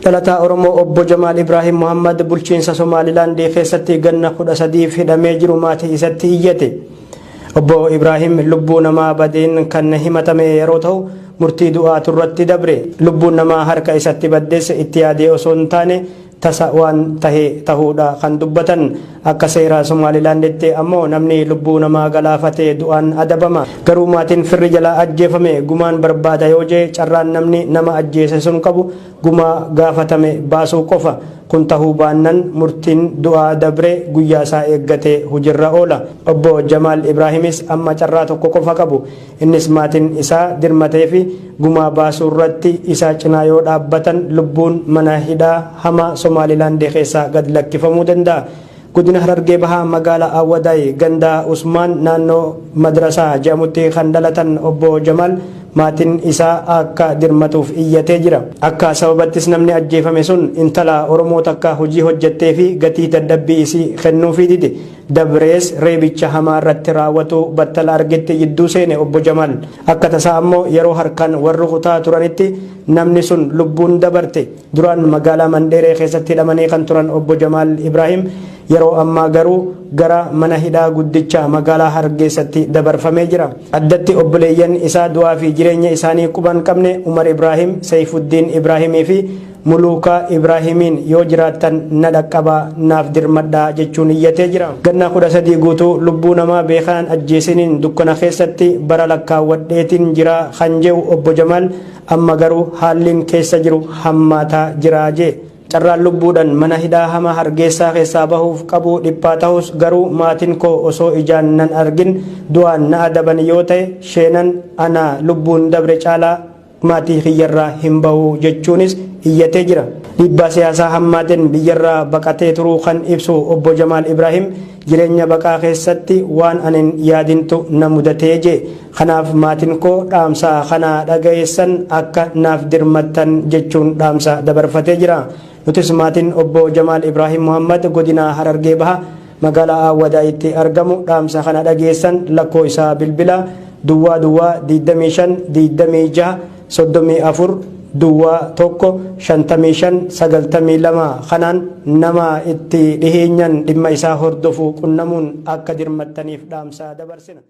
Dhalataa Oromoo Obbo Jamaal Ibraahim Muhammad bulchiinsa Somaalilaandii keessatti ganna 13f hidhamee jiru maatii isatti iyyate. Obbo Ibraahim lubbuu namaa badeen kan himatame yeroo ta'u murtii du'aatu irratti dabre. Lubbuun namaa harka isatti baddes itti yaadee osoo hin taane tasa waan tahe tahuudha kan dubbatan. Akka seera Somaalilaanditti ammoo namni lubbuu namaa galaafate du'aan adabama. Garuu maatiin firri jalaa ajjeefame gumaan barbaada yoo jee carraan namni nama ajjeese sun qabu gumaa gaafatame baasuu qofa. Kun tahuu baannan murtiin du'aa dabre guyyaa isaa eeggatee hujirra oola. Obbo Jamaal Ibraahimis amma carraa tokko qofa qabu. Innis maatiin isaa dirmateefi gumaa baasuu irratti isa cinaa yoo dhaabbatan lubbuun mana hidhaa hamaa Somaalilaandii keessaa gad lakkifamuu danda'a. Godina Harargee Bahaa magaala Awwadaay ganda Usmaan naannoo Madrasaa jedhamutti kan dhalatan Obbo Jamaal maatiin isaa akka dirmatuuf iyyatee jira. Akka sababattis namni ajjeefame sun intala Oromoo takka hojii hojjettee fi gatii dadhabbii isii kennuufii dide. Dabrees reebicha hamaa irratti raawwatu battala argetti jidduu seene Obbo Jamaal. Akka tasaa ammoo yeroo harkaan wal rukutaa turanitti namni sun lubbuun dabarte. Duraan magaalaa Mandheeree keessatti hidhamanii kan turan Obbo Jamaal Ibraahim yeroo ammaa garuu gara mana hidhaa guddicha magaalaa Hargeessatti dabarfamee jira. Addatti obboleeyyan isaa du'aa fi jireenya isaanii quba hin qabne Umar Ibraahim, Seyfuddiin Ibraahimii fi Muluukaa Ibraahimiin yoo jiraattan na dhaqqabaa naaf dirmadhaa jechuun iyyatee jira. Ganna 13 guutuu lubbuu namaa beekaan ajjeesiniin dukkana keessatti bara lakkaawwadheetiin jira kan je'u Obbo Jamaal amma garuu haalliin keessa jiru hammaataa jira jee. Carraan lubbuudhan mana hidhaa hama Hargeessaa keessaa bahuuf qabu dhiphaa tahus garuu maatin koo osoo ijaan nan argin du'aan na adaban yoo ta'e sheenan ana lubbuun dabre caalaa maatii kiyyarraa hin bahu jechuunis iyyatee jira. Dhiibbaa siyaasaa hammaateen biyyarraa baqatee turuu kan ibsu Obbo Jamaal Ibraahim jireenya baqaa keessatti waan anin yaadintu na mudatee jee. Kanaaf maatin koo dhaamsa kana dhagayeessan akka naaf dirmattan jechuun dhaamsa dabarfatee jira. Nutis maatin Obbo Jamaal Ibraahim Muhammad godina Harargee Baha magaalaa Awwadaayitti argamu dhaamsa kana dhageessan lakkoo isaa bilbila duwwaa duwwaa 25 26 34 duwwaa 1 55 92 kanaan nama itti dhiheenyan dhimma isaa hordofu qunnamuun akka dirmattaniif dhaamsa dabarsina.